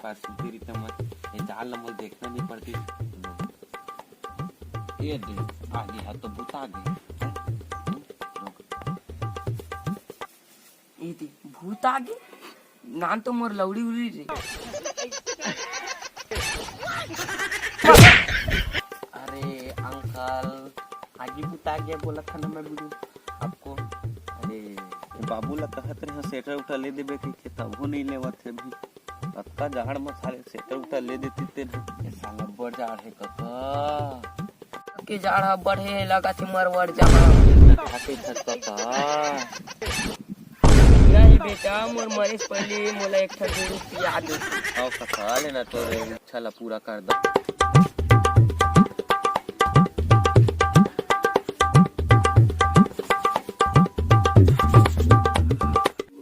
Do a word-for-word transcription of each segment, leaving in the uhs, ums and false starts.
आज सुते रहिते मैं, ये जाल ला मोला देखना नहीं पड़ती। ये दे, आगे हा तो भूता गे। ये दे, भूत आगे। नान तो मोर लौड़ी उड़ी रे। अरे अंकल, आगे भूत आगे बोला था ना मैं बुढ़ू आपको। अरे बाबू ला कहत रहे सेटर उठा ले देबे के, के तभो नहीं लेवत है अभी। अतका जाड़ में साले सेटर उठा ले देती ते ना। ये साला बड़ जाड़ है कका। के जाड़ ह बढ़े लगा थे मरवड़ जहाँ। खाते छत कका। नहीं बेटा, मोर मरे से पहले मोला एक ठन बीड़ी पिया दे। आओ कका, लेना तोरे इच्छा ला पूरा कर दो।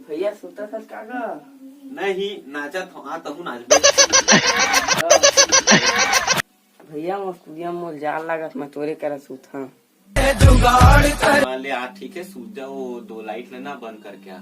भैया सुता था का गा? नहीं, नाचत हो, हाँ, तहु नाचबे। भैया, मोर कुरिया मोर जाड़ लागत, मैं तोरे करा सूत हाँ। हाँ, ले आ, ठीक है, सूत जा, वो दो लाइट लेना, बंद करके आ।